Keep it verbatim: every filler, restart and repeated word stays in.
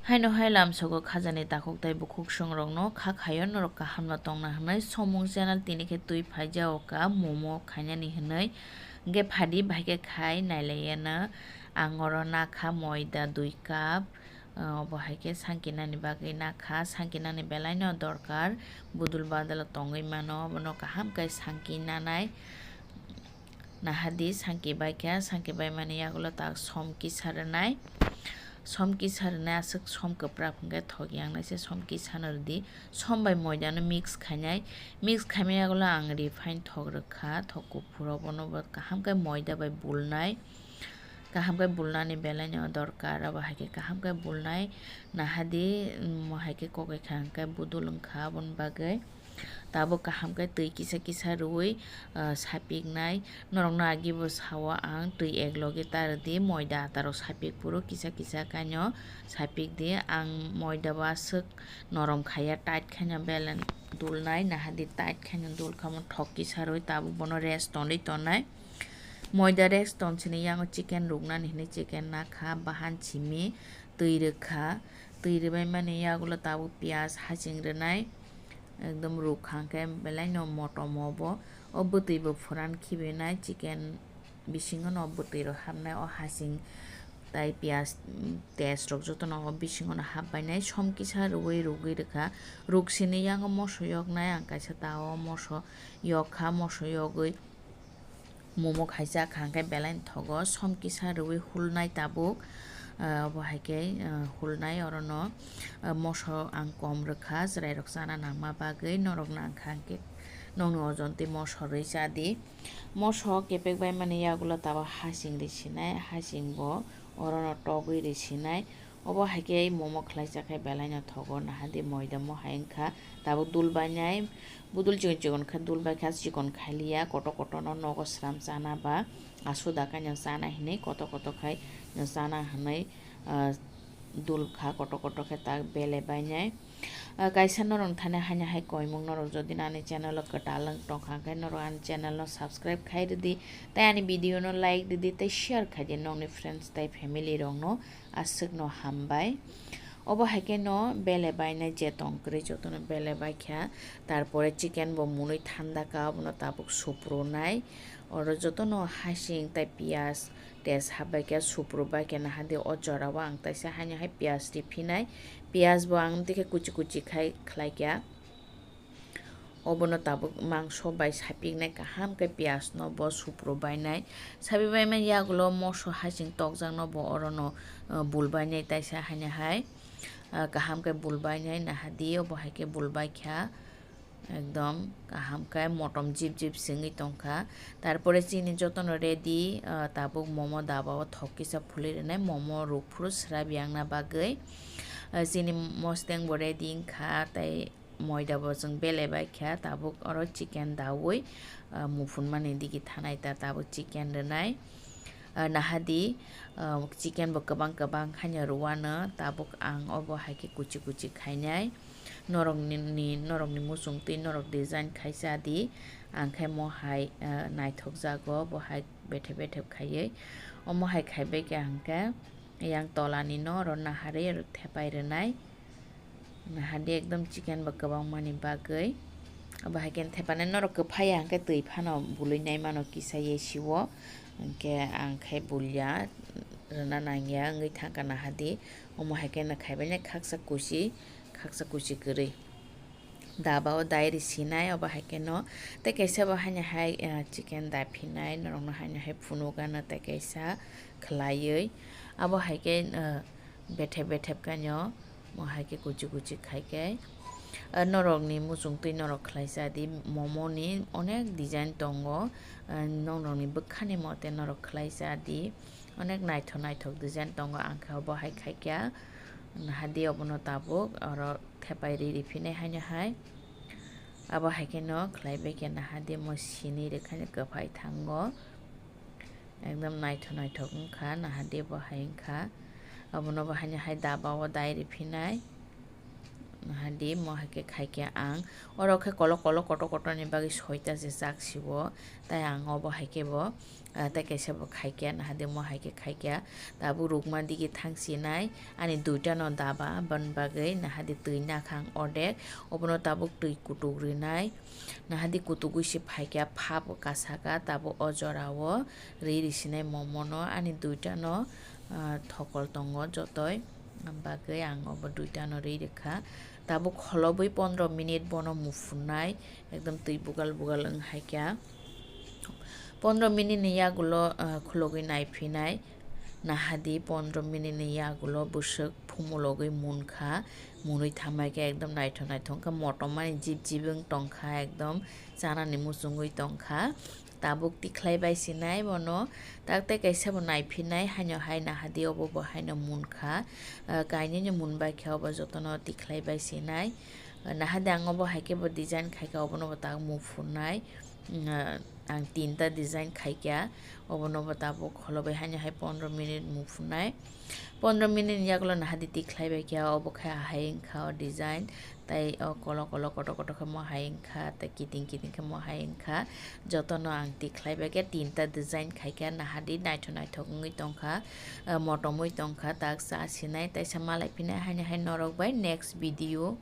Haino hai lamsogo khajani takhuk tai bukhuk swngrokno kha khaio norok kaham no tongna hwnwi. Somung channel tini khe twi phaijao ka momo khainani hwnwi. Hwnkhe phadi bahai khe khai nailaiyano. Ang oro nakha moida dui cup, ah, obo hai khe sankinani bagwi nakha, sankinani belaino dorkar. Budul badalo tongwi mano, obono kaham khe sanki nanai. Nahadi sanki baikha, sanki baimani yagulo tak som kisa rwnai. Som kisa rwnai, aswk som kwprap hwnkhe thok yangnai se, som kisa no rwdi. Som bai moida no mix khainai. Mix khaimani yagulo ang refine thok rwkha, thok kuphur, obono bo kaham khe moida bai bulnai. Kaham khe bulnani belaino dorkar, abo hai khe kaham khe bulnai. Nahadi, mm, mo hai khe kokoi kha hwnkhe budul wngkha, aboni bagwi. Tabuk kaham khe twi kisa kisa rwui, ah, sapiknai. Norokno agibo sao ang, twi ek logi ta rwdi, moida atarok sapik phuru kisa kisa kaino sapikdi. Ang moida bo aswk norom khaiya, tight khaino belen dulnai, nahadi tight khaino dul kha, omo thok kisa rwui tabuk bono rest tonwi tonai. Moida rest tonsini yango chicken ruknani hinwi chicken nakha, bahan simi, twi rwkha, twi rwbaimani yagulo tabuk piyaj hasing rwnai. Ekdom rukha hwnkhe belaino motom obo. O bwtwi bo phuran khibinai, chicken bisingo no bwtwi rok hapnai, o hasing tai piyaj, mm, test rok jotono o bisingo no hapbainai. Som kisa rwui rugui rwkha, ruksini yango moso yoknai, ang kaisa tao moso yokkha, moso yogwi momo khaisa kha hwnkhe belai thogo, som kisa rwui hulnai tabuk, ah, obo hai khe, ah, hulnai orono, ah, moso ang kom rwkha, chwrairok chana nangma bagwi, norokno ang kha hwnkhe nokni ojon twi moso rwi cha di. Moso kepek baimani yagulo tabuk hasing rwi sinai, hasing bo orono togwi rwi sinai. Obo hai khe momo khlaijak khe belai no thogo, nahadi moida mo hai wngkha, tabuk dul bainai, budul chikon chikon khe dul baikha, chikon khailiya, kotor kotor no nogo sram chana ba asuda khe no chana hinwi kotor kotor khai no chana hinwi, ah, dul kha, kotor kotor khe tak bele bainai. Ah, kaisa norok thani haino hai koimung norok jodi ani channel o kwtal wng tongkha khe norok ani channel no subscribe khai rwdi, tei ani video no like rwdi, tei share khai di nokni friends tei family rok no. Aswkno hambai. Obo hai khe no bele bainai je tong kwrwi jotono bele baikha. Tarpore chicken bo mwnwi thanda ka, obono tabuk suprunai. Oro jotono hasing tai piyaj test hapbaikha, suprubaikha, nahadi o jorao ang taisa haino hai piyaj riphinai. Piyaj bo ang tei khe kuchi kuchi khai khlaikha. Obono tabuk mangso bai sapiknai kaham khe piyaj no bo supru bainai. Sapi baimani yagulo moso hasing tokjak no bo orono, uh, bul bainai taisa haino hai, uh, kaham khe bul bainai nahadi obo hai khe bul baikha. Ekdom kaham khe motom jip jip sengwi tongkha. Tarpore chini jotono ready, uh, tabuk momo daba o thok kisa phulwi rwnai, momo rukphuru srap yakna bagwi. Uh, chini mosteng bo ready wngkha tei moida bo chwng bele bai kha, tabuk oro chicken daui, ah, muphunmani digi thanai ta, tabuk chicken rwnai. Ah, nahadi, ah, chicken bo kwbang kwbang haino rwano, tabuk ang obo hai khe kuchi kuchi khainai. Norokni, ni, norokni muchung twi norok design khai cha di, ang khe mo hai, ah, naithok jago, bo hai bethe bethe khaiwi. Omo hai khaibai khe ang khe yang tolani no oro naharwi oro thepai rwnai. Nahadi ekdom chicken bo kwbangmani bagwi. Abo hai khe thepanai norok kwphai ya hwnkhe twi phano bului nai mano kisa ye siwo. Hwnkhe ang khe bulia rwna nangya wngwi thangkha nahadi. Omo hai khe no khaibai nai khaksa kuchi, khaksa kuchi kwrwi. Daba o dai rwi sinai obo hai khe no. Tei kaisa bo haino hai, ah, chicken daphinai norokno haino hai phunukgano tei kaisa khwlaiwi. Abo hai khe, ah, Bethep bethep khaino, mo hai khe kuchi kuchi khai khe, ah, norokni muchung twi norok khlai cha di, momo ni onek design tongo, ah, norokni bwkhani mote norok khlai cha di, onek naithok naithok design tongo, ang khe obo hai khai khe, nahadi obono tabuk oro thepai ri ri phinai haino hai, abo hai khe no khlai bai khe nahadi mo sini rwkhaino kwphai thango. Ekdom naithok naithok wngkha, nahadi bo hai wngkha. Abono bo haino hai daba o dai riphinai. Hadi mo hai khe khaikhe ang oro khe kolok kolok kotor kotor ni bagwi soita se chak siwo, tai ang obo hai khe bo, ah, tai kaisa bo khaikya, nahadi mo hai khe khaikya. Tabuk rukma digi thang sinai, ani duita no daba, aboni bagwi nahadi twi nakhang ordek, obono tabuk twi kutuk rinai, nahadi kutugwi se phaikya, pha bo kasaka, tabuk o jora o ri risinai momo no, ani duita no, ah, thokol tongo jotoi, bagwi ang obo duita no ri rikha. Tabuk kholobwi pondro minute bono muphunai, ekdom twi bugal bugal wng hai kha. Pondro minute ni yagulo, ah, khulogwi naiphinai, nahadi pondro minute ni yagulo bwswk phumulogwi munkha, munwi thamai khe ekdom naithok naithok wngkha, motom mani jib jib wng tongkha, ekdom chanani muchungwi tongkha. Tabuk tikhlai bai sinai bono, tak tai kaisa bo naiphinai, haino hai nahadi obo bo haino munkha, ah, kainwino munbai khe obo jotono tikhlai bai sinai. Ah, nahadi ang obo hai khe bo design khaikha, obono bo tak muphunai. Mm, ah, ang tinta design khaikha, obono bo tabuk kholobai haino hai pondro minute muphunai. Pondro minute ni yagulo nahadi tikhlai bai kha, obo khe ahai wngkha o design. Tai o kolok kolok kotor kotor khe mo hai wngkha, tai kiting kiting khe mo hai wngkha. Jotono ang tikhlai bai khe tinta design khaikha, nahadi naithok naithok wngwi tongkha, ah, motomwi tongkha, tak cha sinai, taisa malai phinai haino hai norok bai next video.